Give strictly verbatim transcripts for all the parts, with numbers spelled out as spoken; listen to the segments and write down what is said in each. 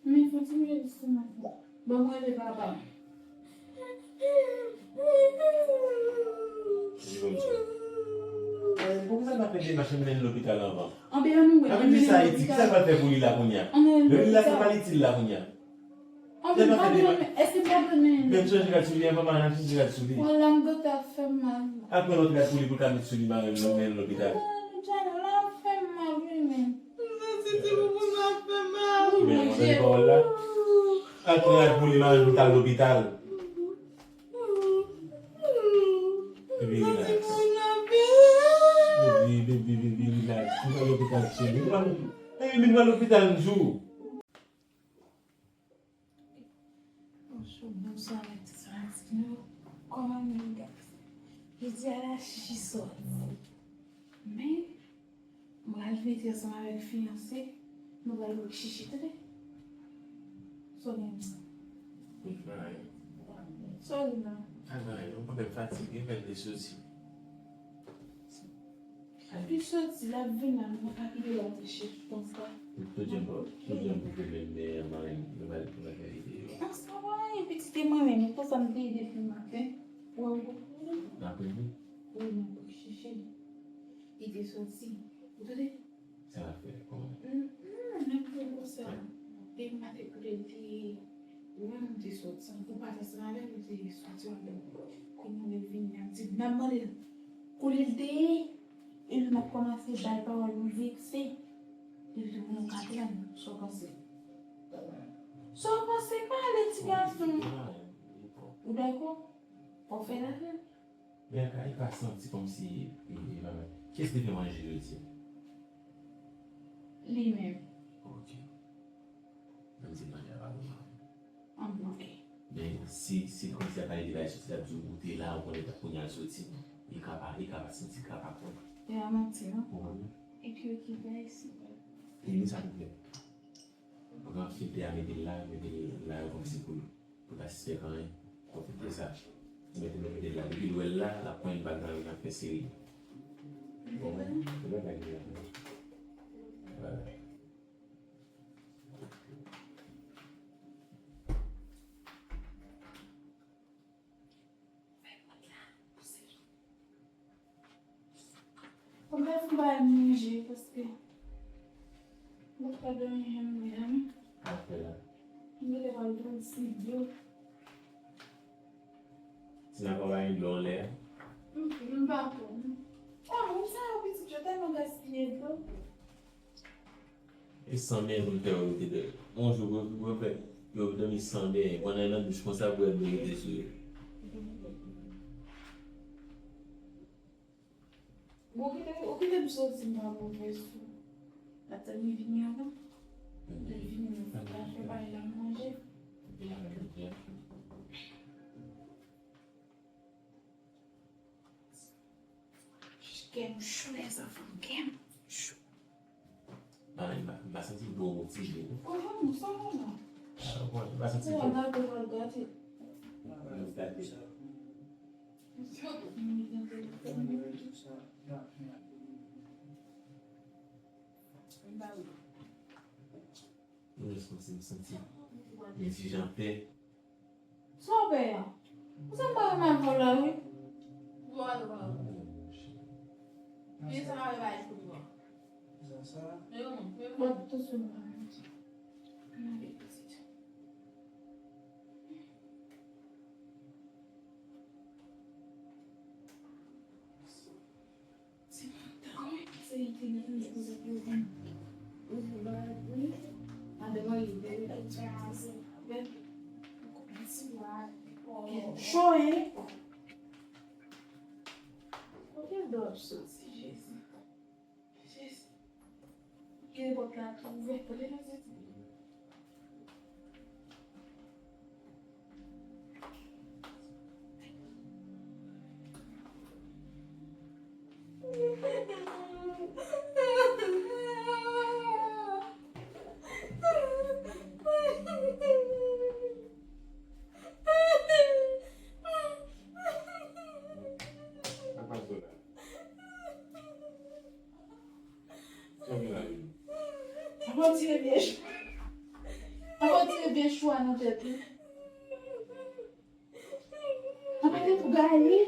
Men fò ti manje lestomak mwen. Ban mwen rele papa m. Di konsa. Eh, poukisa l pa fè demach mennen l lopital anvan? Anben, ann nou wè. Anben, di sa, Eti, kisa l pral fè pou li la kounye a? Lè li la, sa pa l itil la kounye a. Anben, m pa dwe men, èske m pa dwe men? Men chanje rad sou li, anvan m al chanje rad sou li. Wala, m gòt ap fè m mal. Al pran lòt rad pou li, pou l ka met sou li, mare l, mennen l lopital. Jan la ap fè m mal, wi, men. M santi ti bouboun nan ap fè m mal. Men, mwen tande pawòl la. Al pran rad pou li, mare l pou l al lopital. Baby, relax. Baby, baby, baby, relax. Nou pral lopital, cheri. Nou pral lopital. Baby, nou pral lopital, m di w. Bonjou, bonswa, mèt sa di nou. Kòman nou ye, guys? Jodi a la, Chichi sòti. Men, m pral mete ansanm avèk fiyanse, nou pral wè Chichi, tande? Sa w gen? Mwen fè anyen. Sa w gen la? Anyen, mwen pa menm fatige, men m te soti. Li soti, l ap vin la, nou pa ka kite l ap chèche konsa. Tout jan, tout jan pou fè menm, men, mwen, mwen, mwen, mwen, mwen, mwen. An, sa pa anyen, pitit, e mwen menm, e konsa m te ye depi maten. Ou wè m konprann? N ap rele? Wi, m ap chèche li. Li te soti. Ou tande? Sa l ap fè? Kòman? Hum, hum, menm pou konsa. Depi maten kote l te ye, ou wè m te soti. Ou pa t ansanm avè m, ou te soti avè m. Kounye a l vini, l ap di m, m ap mande l kote l te ye. Epi m ap kòmanse ba l pawòl, m vekse. Epi pou nou ka tann, sa w panse? Sa w panse, pale, ti gason? Ou dakò? Fò w fè l avè l. Men, e ka, e ka santi kòmsi, e, e, e, kiyès te fè manje jodi a? Li menm. Ok. Menm si manje a pa bon. An, ok. Men si, si kòmsi a pa ede bay soti, l ap di w ou te la, ou konnen kounye a l soti. Li ka pa, li ka pa santi, li ka pa konnen. E a manti, non? Ou konnen? Epi yo ki bay si. E li sa pou fè. Pran filtè a, mete l la, mete l la, kòmsi pou, pou l pa sispèk anyen. Pran filtè sa. Mete l, mete l la. Depi l wè l la, l ap pran yon bag nan men l, l ap fè seri. Bon, mwen, mwen pa gen la. Vwala. Mwen pa fè bagay manje paske mwen pa dòmi janm menm. Apre la. Mwen te pral pran ti dlo. Ti nan konpayi dlo anlè a. M, m pa konn. Ah, moun sa yo pitit yo tèlman gaspiye dlo. E san men moun fè yo rete dèyè. Yon jou, pou, pou yo fè, yo dòmi san men, pandan nan douch konsa pou yo rete sou yo. Bon, ou kite, ou kite m soti, m pa pran pwes tou. Atann li vini avan. Li vini, nou fè bagay la manje. Kè m cho, lèzanfan, kè m cho. Ba, ba, ba santi dlo motive. Konprann ou sa, non? Ah, bon, ba santi dlo. Ou gade, ou gade. Mwen jis kòmsi m santi m ti jan pè. Sa w pè a? Ou sa m pa renmen avè w la, wi. Bon, alò, pa. Vye sa m avè bay fout ou a. Sa, sa. Men yo, men yo. Bon, tout sou mwen. Mwen ale pitit. Cho, hein? Kote dlo ap soti, Jezi? Jezi. Gen pòt la tou ouvè, tande non, Jezi. Sa w gen la, Lili? Mwen tire vye jou. Gen chwa nan tèt li. Sa pa te pou gaye.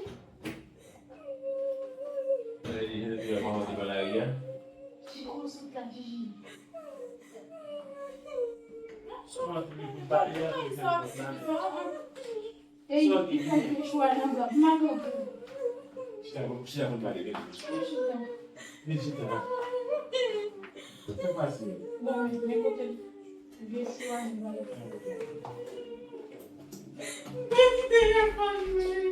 Lè li jete tou, kòmanse pran lari a. Chiko sot la, Jiji. Sòti pou pale a, sòti pou pale. Ey, li fè chwa nan bwa. M pa konprann. Chita, chita pou n pale, vin. Chita. Vin chita. Sa k pase? Bon, men kote l? Vye chwa nan bwa. Mete telefòn mwen.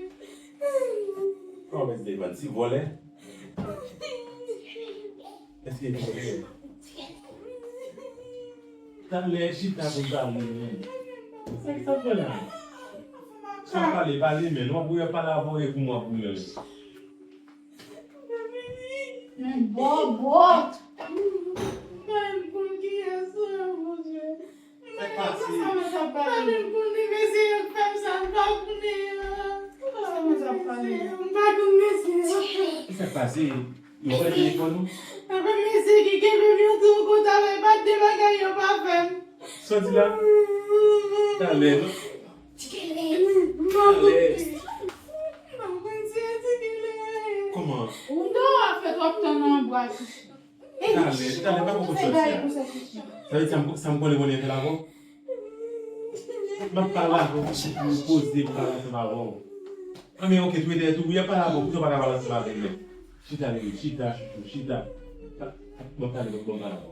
Kòman mete telefòn? Ti vòlè? Èske li vòlè? Talè chita pou n pale, men. Sa k ap fè la? Sa pale, pale, men. W ap wè pale avè w e kou m ap wè. Men bòbòt. Mwen konn kiyès ou ye, Bondye. Sa k pase? Mwen pa menm konn li, mesye yo k fè m sa, m pa konnen. Sa mwen ap pale? M pa konn mesye yo. Sa k pase? Yo pran telefòn ou? Apa mesye ki kenbe m yo tou konn avè pa de bagay yo pa fè m. Sòti la. Talè. Talè. Kòman? Ou non, ap fè twòp tan nan bwa chichi. Talè, talè, pa poko sòti a. Sa vle di sa m, sa m konnen konnen fè l avè w? M ap pale avè w, m poze, m pale ansanm avè w. Anben, oke, tou de tou, wi, ap pale avè w, poukisa w pa ka pale ansanm avè m menm? Chita, bebe, chita, chouchou, chita. Bon, talè, bon, bon, pale avè w.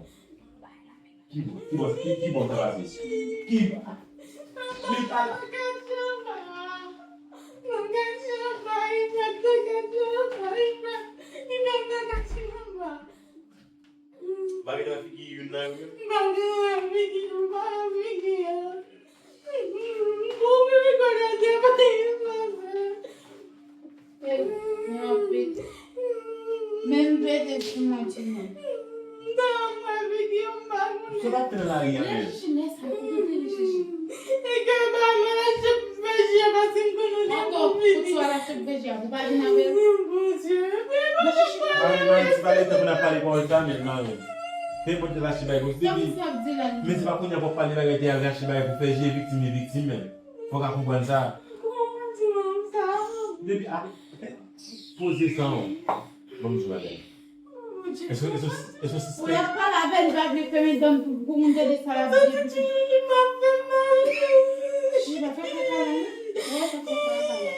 Ki bò, ki bò, ki, ki bò sa pase? Ki, li pale. Mari nan figi youn nan yo. M pa gen nan figi, m pa gen nan figi a. Bon, men konnen se pa gen nan fè. Ey, men w ap pete. Men m pete sou mwen, timoun. M pa wè figi yo, m pa konnen. Se pa t nan lari a, men. Lè chichi, lè sa, kote w te rive chèche? E ke ba mwen la chèp V J A paske m konnen w te pou vini. Kote w al achte V J A pou pa vin avè l? Bondye, men mwen pa wè. Mari, mari, se pa lè tan pou n ap pale pawòl sa, men mari. Pe enpòt lè rache bagay pou depi. Men se pa kounye a pou w ap pale bagay te al rache bagay pou fè je viktim e viktim, men. Fò w ka konprann sa. Kòman w di mwen sa? Depi a, poze san w. Ban m di w bagay. Èske, èske, èske w sispèk? Ou ap pale avè l, li pa vle fèmen dan l pou, pou moun tande sa l ap di. Li pa fè mal. Li pa fè kaka la, non? Ou wè sa fè kaka la.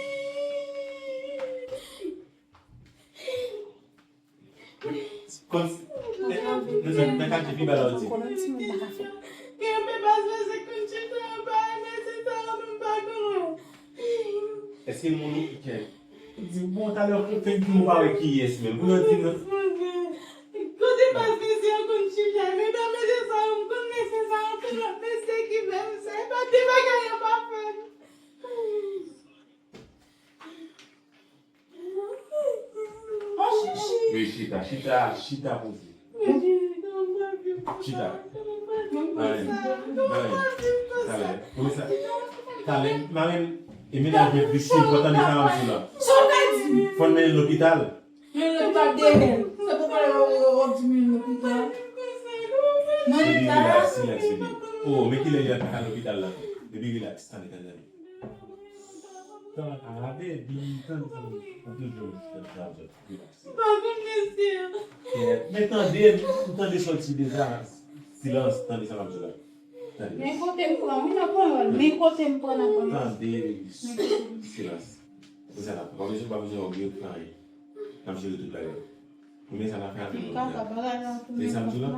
Kon, nan, nan, nan katye pi ba la w di. Kenbe baz la, se konn chita anba, men se sa, ou menm pa konnen. Èske moun ou, ok. Di, bon, talè, ou fenk di m ou pa wè kiyès menm. Pou yo di nou. Kote baz mesye yo konn chita? Men dan mesye sa yo, m konn mesye sa yo, anpil lòt mesye ki fè m sa. E pa de bagay yo pa fè m. Wi, chita, chita, chita poze. Chita. Mari, mari, talè. Kòman sa? Talè, mari, e medam yo viktim, fò tande sa m ap di la. Fò n mennen l lopital. Men lòt pa dèyè l. Se pou pale w, w, w ap di men lopital. Baby, relax, relax, baby. Oh, men kilè li al lopital la? Baby, relax, tande, tande, tande. Tan, a, baby, tann, tann. Ou toujou, tann, tann, tann. Relax. M pa konn mesye. Yeah. Men tande, ou tande sòti deja. Silans, tande sa m ap di la. Tande. Men kote m pran, wi, nan pawòl. Men kote m pran nan pawòl. Tande, baby. Silans. Se sa la. Pa bezwen, pa bezwen oblije fè anyen. N ap jere tout bagay. Premye sa n ap fè, n ap jere bagay la. Se sa m di w la.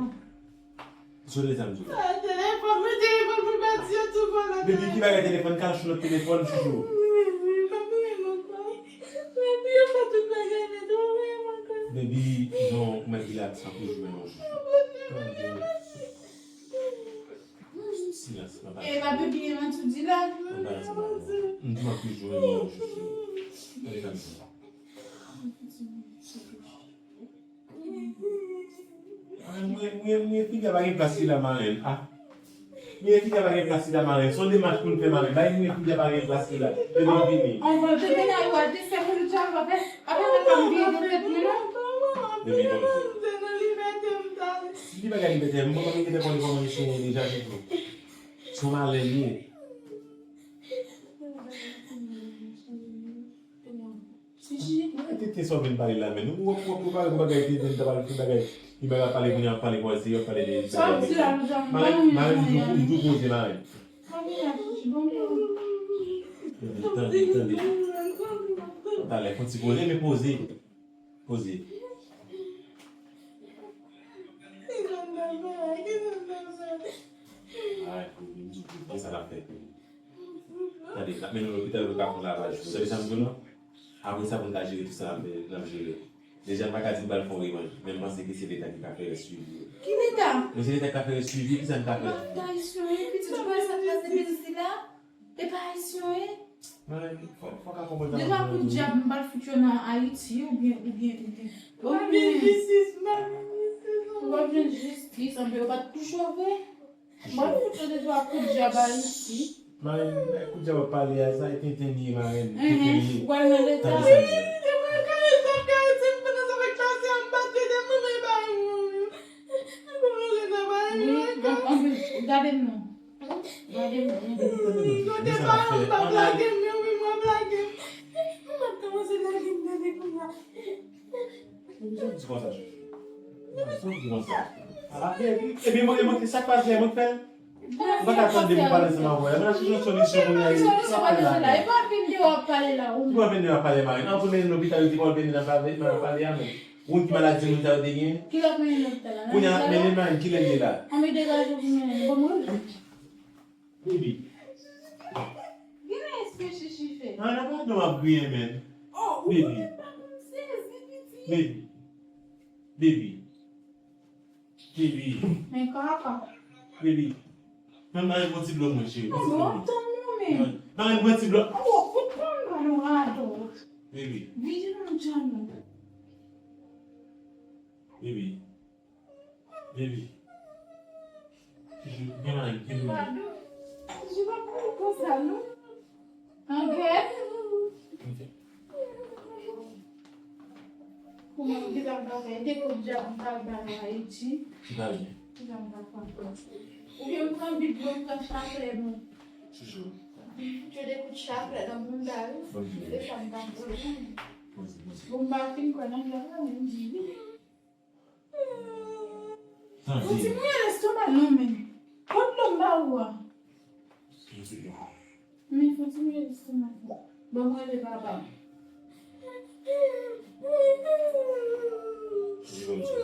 Sou de sa m di w la. Ah, telefòn, men telefòn pou pati yo tou vòlè. Baby, ki bagay telefòn? Kal sou lòt telefòn, chouchou. Baby, m pa konnen ankò. Baby, yo fè tout bagay nèt, ou pa konnen ankò. Baby, non, mèt relax, m ap toujou renmen w, chouchou. Silans, papa. E pa baby, e manti w di la. M pa ansanm avè w. M di m ap toujou renmen w, chouchou. Tande sa m di. Mwen, mwen, mwen, figi a pa gen plas li la, marenn. Ah. Mwen, figi a pa gen plas li la, marenn. Se yon demach pou n fè, marenn. Bay mwen, figi a pa gen plas li la. Depi l vini. On va te vin a yo a dese pou l tchal pa fè. Apa fè pa m vye de tèt mwen non. Depi bon. Li pa gen libète, mwen pa gen libète konn kòman li sonye deja, se tou. Se yon malè li ye. Mwen tete sa w vin pale la, men nou wap wap prepare pou bagay tete, nou ta pale pou bagay. Li bay la pale, kounye a pale, kounye a pale de. Sa w di la, nou janm. Mare, mare, m tou poze, mare. Tande, tande. Talè, fon ti poze, men poze. Poze. Ay, pou vin di pou sa l ap fè. Tande, n ap mennen w lopital pou l ka fè yon lavaj. Ou tande sa m di w lan? Apre sa, pou n ka jere tout sa, n ap, n ap jere. Deja, m pa ka di m pral fè yon revanj, men m panse ke se Leta ki ka fè rès swivi yo. Ki Leta? Men se Leta ki ka fè rès swivi, kisa n ka fè? Mwen ta Ayisyen, wi, pitit mwen sa k pase bil sila. E pa Ayisyen, wi. Mwen, fò, fò ka konprann sa. Deja, kou dyab, m pral fout yo nan Ayiti, oubyen, oubyen, oubyen. Mwen vin jistis, mwen vin jistis. Ou pa jwenn jistis, anben, yo pa t touche w vre. Mwen fout yo de twa kout dyab Ayiti. Marenn, kout dyab ap pale a, sa e tenten li ye, marenn. Tenten li ye. Ou pral nan Leta. Tande sa li ye. Wi, mwen kare sa, kare se m pandan sa fèk pase a, m pa t rete, mwen mwen pa yon moun. Mwen mwen rete pa yon moun. Wi, donk, anpil, gade m non. Gade m non. Kote pa yon, pa plage m, wi, mwen plage m. Mwen pa t kòmanse plage m, gade kounye a. Sa w di konsa? Sa w di konsa? Ala, epi, epi mwen, mwen, sa k pase, mwen k fè l? Ou pa ka tande pou pale ansanm avè w. Mwen ap chèche yon solisyon pou nou. Solisyon pa bezwen la. E pa vin de w ap pale la, ou. Ou pa vin de w ap pale, Marenn. An, pou mennen lopital, yo di pa w vin nan pale, nan pale a, men. Ou ki maladi moun sa yo te gen? Ki lè w mennen lopital la? Kounye a, mennen, Marenn, ki lè l ye la? An, men degaje w pou mennen. Bon, mwen. Baby. Gen espè chichi fè. An, nan pa non ap griyen, men. Oh, ou konnen pa konn sezi, pitit. Baby. Baby. Baby. Men kaka. Baby. Mwen, mwen, pran ti dlo mwen, cheri. Pran ti dlo mwen. Mwen, mwen, pran ti dlo. Oh, ou pran ba nou radòt. Baby. Vide nan djan nou. Baby. Baby. Chouchou, gen mari, gen mari. Pardon. Je pa konn konsa, non. Angèl. Ok. Kouman m gentan pral fè? De kout dyab m pral bay Ayiti. Ki pral gen? Ki sa m pral fè ankò? Oubyen m pran Bib mwen, m pran chaplè mwen. Chouchou. M fout yo de kout chaplè nan bounda yo. Bon, bon. E sa m pral fè. Bon, bon. Bon, m pa fin kwè nan dyab la, men m di wi. Tande. Fon ti mouye lestomak non, men. Pot dlo m ba ou a. Men fon ti mouye lestomak non. Ban mwen rele papa m. Di konsa.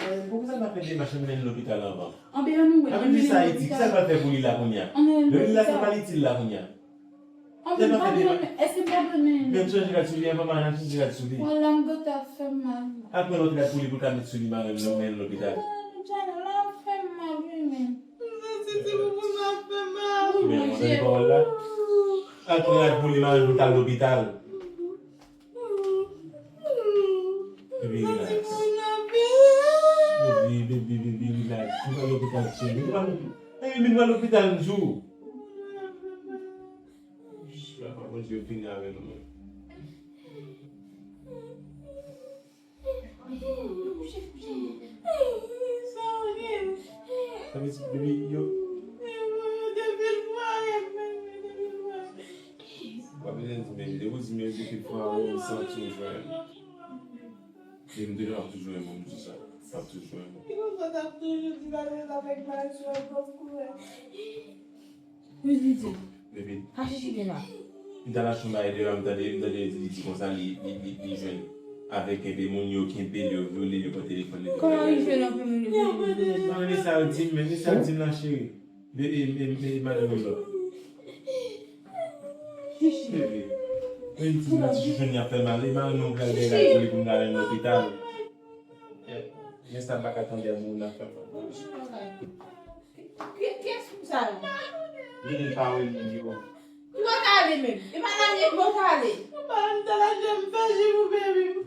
Eh, poukisa n pa fè demach mennen l lopital anvan? Anben, ann nou wè. Ann mennen l lopital. Sa vin jis Ayiti, kisa l pral fè pou li la kounye a? Ann mennen l lopital. Lè li la, sa pa itil la kounye a. Anben, m pa dwe, èske m pa dwe mennen l? Men chanje rad sou li, anvan m al chanje rad sou li. Wala, m gate ap fè m mal. Al pran lòt rad pou li, pou l ka met sou li, marenn, lè w mennen l lopital. Wala, ap fè m mal, wi, men. M santi ti bouboun nan ap fè m mal. Wi, men, mon Dieu. Al pran rad pou li, marenn, pou l ka al lopital. Baby, relax. Baby, baby, baby, relax. Nou pa lopital, cheri. Nou pa lopital. Hey, nou pa lopital, jou. Papa Bondye vini avè nou, men. Sa vle di, baby, yo. W ap bezwen di, baby, depi w di, men, depi fwa, ou santi w jwenn. Baby, m toujou, m ap toujou renmen w, m di sa. M ap toujou renmen w. Ki konsa w t ap toujou di, pa gen avèk Max, w ap bon kouraj. Wi, li di. Baby. Ka chichi gen la. M t al achte yon bagay deyò a, m tande, m tande li di konsa, li, li, li, li jwenn avèk enpe moun, yo kenbe l, yo vyole l, yo pran telefòn li, tout bagay. Kòman li jwenn anpe moun, yo vyole l? Non, men sa yo di m, men sa yo di m la, cheri. Be, e, e, e, madanm yo lòt. Chichi. Baby. Men ti, men ti chouchoun li ap fè mal, e madanm nou pral gen rad pou li pou n al lopital. Men sa m pa ka tande a moun ap fè mal. Ki, kiyès moun sa yo? Vini pa wè l, li bon. Ki bò w t ale menm? E pa lage, ki bò w t ale? Ou pa wè m t al achte m fè ji pou baby m.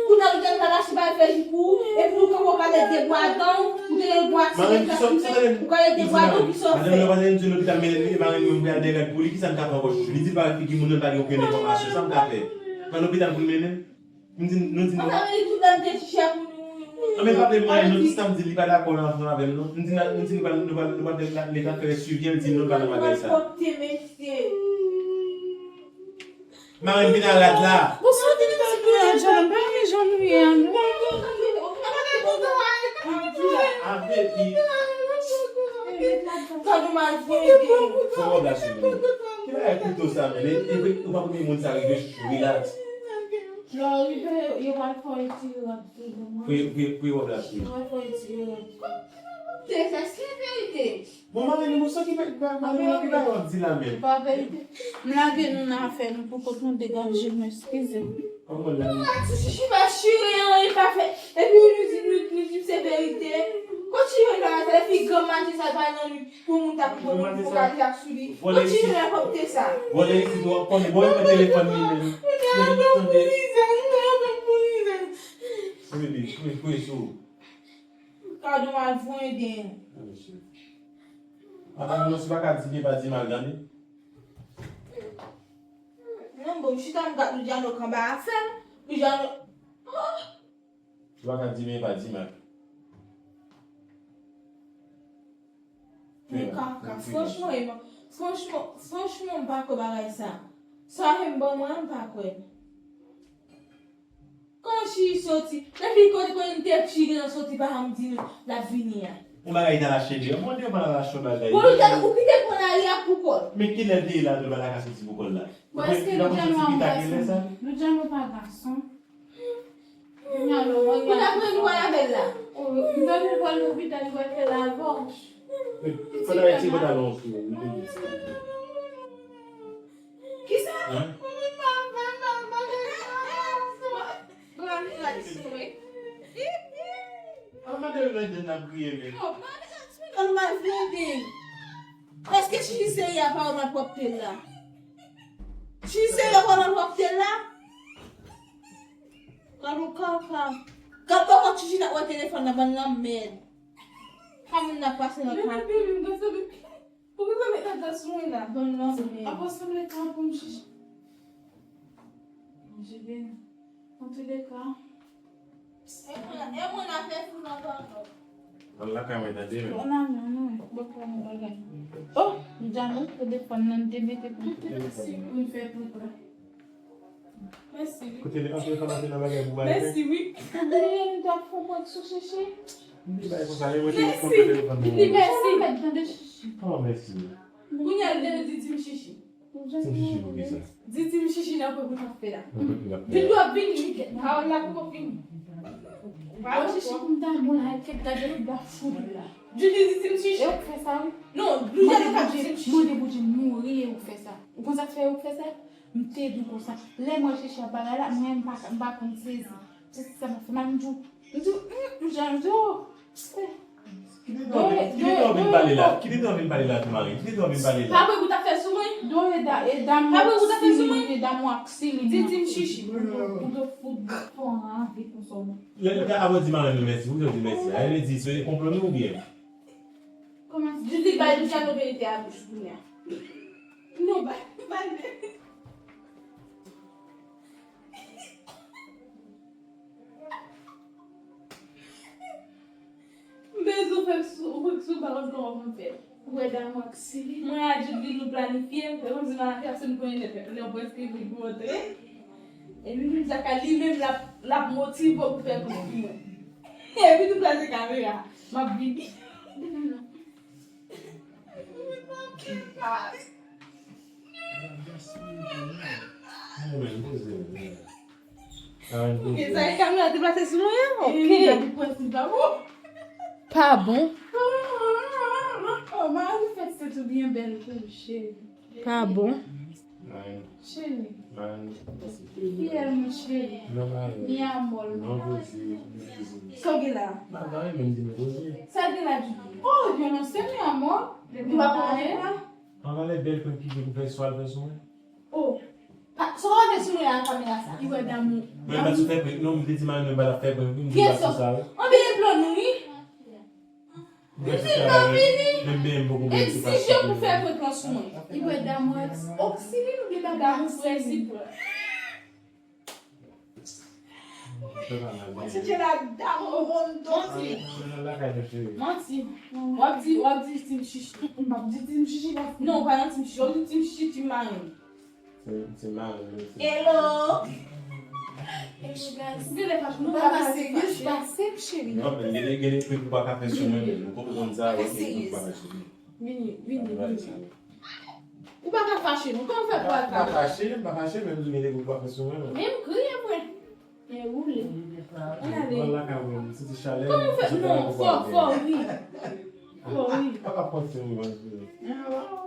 Kounye a ou t al achte bagay fè ji pou ou, epi ou kanpe w pale de bwa dan w, ou te gen bwa ti nèg k ap fimen, ou pale de bwa dan w, kisa w fè? Madanm nan pa t di lopital mennen li, madanm mwen pral de rad pou li, kisa m ka fè ankò chouchou? Li di l pa wè figi moun nan, pa gen okenn enfòmasyon, sa m ka fè? Nan lopital pou l mennen l? M di, nou di nou. Ann ale tout lè m te chichi ak moun, wi, wi, wi. An, men pa vle mwen, non, ti sa m di, li pa dakò ansanm avè m, non. M di, m di, nou pa, nou pa, nou pa, nou pa fè swivi, l di, non, pa nan bagay sa. Mari m vin a rad la. Bon, sa te nan ti pye a, John, pa gen jan nou ye a, non. Avè li. Fò w la sou li. Ki bagay kouto sa, men? E, e, ou pa premye moun sa rive sou li la. Lè w rive, yo pral fè w retire rad tou, bon, mwen. Pou, pou, pou w la sou li. Yo pral fè w retire rad tou. Te fè se verite. Bon, mari m, sa ki fè, mari m, ki bagay w ap di la menm? Pa verite. M lage nou nan afè nou pou kont nou, degaje nou, eskize m. Kòman l la? Ou pa ti chichi pa chire anyen pa fè. Epi ou nou di, nou, nou di se verite. Kot chire la, se fi granm maten sa pa nan li pou moun ta pou moun pou kal jak sou li. Kot chire la kòpte sa? Vòlè isit ou ap konnen. Bon, yo pran telefòn li menm. Tande. Wi, bebe, kouye, kouye sou ou. Kado mal voye den. Ata nou si pa ka di byen pa di mal, tande. Non, bon, m chita m gad Luciano k anba afè l. Luciano. Oh! Si pa ka di byen pa di mal. Men kaka, franchman, Emma, franchman, franchman, m pa kwè bagay sa. Sa menm ban mwen, m pa kwè. Kòman Chichi soti? Depi kote kote m te Chichi gentan soti pa janm di nou l ap vini a. Yon bagay ta lache li. Mwen te pa lache yon bagay. Bon, ou te, ou kite l pran lari a pou kò l. Men kilè l te ye la tou l pa ta ka soti pou kò l la? Bon, èske Luciano a yon gason? Luciano pa gason. Luciano, mwen gason. Ou ta pran nou al avè l la? Oh, m tande l pral lopital, li pral fè lavòj. Fò ta retire pantalon sou ou, m te di sa. Kisa? Hein? An mande l nan jèn nan priye, men. An mande l nan jèn. Èske Chichi serye a pa w nan pwòpte l la? Chichi serye a pa w nan pwòpte l la? Gad yon kaka. Gad bò kòt Chichi n ap wè telefòn nan, bann lanmèd. Sa moun nan pase nan kaka. Poukisa met adrès mwen la? Bon, non, men. Apa sanble ka pou m chichi. Manje byen. Antouleka. E mwen, e mwen afè fou nan papa. Al lakay mwen, tande, men. Bon, nan, non, non, bon, pou mwen bagay. Oh, Jano, telefòn nan, te mete pou m. Mèsi pou m fè pou pran. Mèsi, wi. Kote li antre fanatik nan bagay pou bagay. Mèsi, wi. Tande, m t ap fè prank sou Chichi. M te bay konsa, e mwen te konn telefòn pou mwen. Mèsi. Mèt tande Chichi. Oh, mèsi. Kounye a, li te di, di m Chichi. Di m Chichi pou kisa? Di, di m Chichi nan prank ou t ap fè la. Nan prank ou t ap fè la. Vin, w ap vin, wi. Pawòl la poko fini. Pawòl Chichi pou m ta bon la, kèt gade l, m ta fout la. Julie di, di m Chichi. E ou k fè sa, wi. Non, Julie di m Chichi. Mande Bondye mouri e ou k fè sa. Ou konn sa k fè ou k fè sa? M te di w konsa. Lè m wè Chichi ap bagay la, mwen, m pa, m pa konn sezi. Se sa m ap fè mal, m di w, m di w, hum, m jan, m di w, oh. Ki te dwe vin, ki te dwe vin pale la? Ki te dwe vin pale la, tou mari? Ki te dwe vin pale la? Pa vre pou ta fè sou mwen? Dwe da, e dam ou ak Sili, e dam ou ak Sili. Di, di m Chichi. Ou te fout fò anvi konsa w. Lè, lè, avan di mari nou mèsi, ou te di mèsi. A, e di, se konplo nou oubyen? Kòman? Judy bay Luciano verite a bouch kounye a. Non, bay, bay. M bezwen fè sou, fè sou balon kòman pou m fè. Ou wè damou ak Sili. Mwen a Judy nou planifye, e kòmsi nan afè se nou konnen nèt, lè w prèske vin pou antre. Epi Luciano li menm l ap, l ap motive w pou fè kòman pou mwen. Epi nou plase kamera. M ap vini. Ok, sa e kamera te plase sou mwen an? Ok. Pa bon. Oh, mari fèt se tou byen bèl tou, cheri. Pa bon. Cheri. Fiyèl mwen cheri. Mi amor. Sa w gen la? Sa gen la di? Oh, yo non se mi amor. Li pa konn la. An valè bèl prank ki gen pou fè swa l fè sou mwen. Oh. Pa, sa w ap fè sou mwen la kamera sa? Li wè damou. Mwen pa sou fè prank non, m te di mari mwen pa t ap fè prank wi, m di pa sou sa wi. Anben e plan nou wi. M di l pa vini. Egzije pou fè prank lan sou mwen. Li wè damou. Oksili nou gen damou prensip. Manti. W ap di, w ap di team Chichi. M ap di team Chichi. Non, w pa nan team Chichi. W ap di team Chichi, team Marine. Team Marine. Hello. Hello, guys. Gade fache, nou pa ka serye, pa se cheri. Non, men gade, gade, pou pa ka fè sou mwen, men nou konprann sa, ok, nou pa ka serye. Vini, vini, vini. Ou pa ka fache, non? Kòman fè pou al fache? M pa fache, m pa fache, men m di gen de gwo pa fè sou mwen, non. Men m kriye vre. Men woule. Ann ale. Mwen la ka wè m, se ti chalè. Kòman fè? Non, fò, fò ri. Fò ri. Pa ka pran ti mwen. E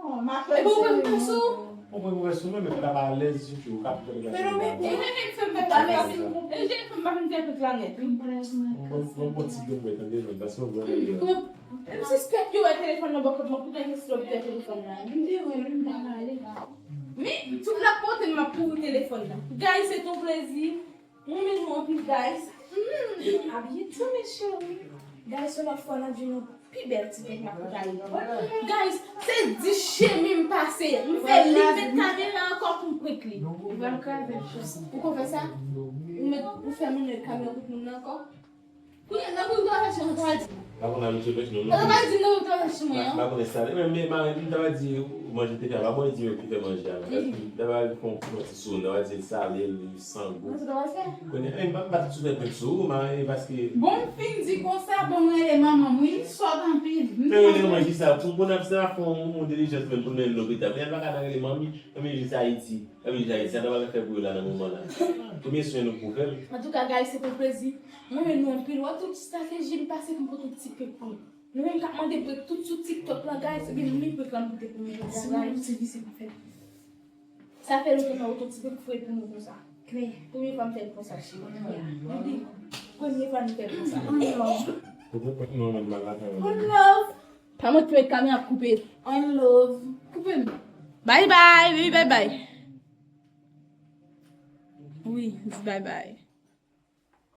bon, mwen m sou. Ou mwen wè sou mwen, men pa alèz ditou, ou ka fè bagay. Fenomen, e, e, fè m fè bagay. E, je fè m pa fin fè tout la nèt. Bon, bon, bon, ti grenn mwen, tande, men, paske mwen wè. M sispèk yo wè telefòn nan bò kòt mwen, poutèt yo sou lòt telefòn nan. M te wè, men m pa pale. Men, tout la pote m ap kouri telefòn nan. Guys, se ton plezi. Mwen renmen nou anpil, guys. Mm, abiye tou, mes chéris. Guys, yon lòt fwa, n ap jwenn yon pi bèl ti pèp nan Koukayik. Guys, se dis chemi m pase. M fè li met kamera ankò pou m prank li. Ou konn fè sa? Ou met, ou fè moun met kamera pou moun nan ankò? Kounye a, nan pou nou fè sou mwen, sa di. Pa konn abitye pèch non, non. Sa pa di non, ou fè sou mwen, an. Pa konn sa. Men, men, men, m ta va di, manje te fè, pa bon, di yo ki fè manje a, non. Paske m ta va fè yon ti sou, m ta va di l sale, li san gou. Mwen, sa ta va fè? Kounye a, men, m pa, m pa t sou fè pèch sou ou, men, paske. Bon, m fin di konsa, bon, m rele manman m, wi, m sòt anpil. Fè rele manman jis la, pou, pou n ap sa fè yon, yon dilijans, men, pou n mennen l lopital. Men, l pa ka nan rele manmi, men, jis Ayiti. Ebyen, Jay, sa nou pral fè pou yo la nan moman la. Konbyen swen nou pou fè l? Antouka, guys, se te yon plezi. Mwen renmen nou anpil. Wè tout estrateji m pase pou m pote yon ti pèp pou nou. Nou menm k ap mande prank tout sou TikTok la, guys, ebyen nou menm prank la nou pote pou nou konsa, guys. Sa fè lontan m ap pote yon ti pèp fre pou nou konsa. Premye fwa m fè l konsa, cheri. Premye fwa nou fè l konsa. One love. Pa montre kamera ap koupe. One love. Koupe m. Bye bye, baby, bye bye. Wi, di bye bye.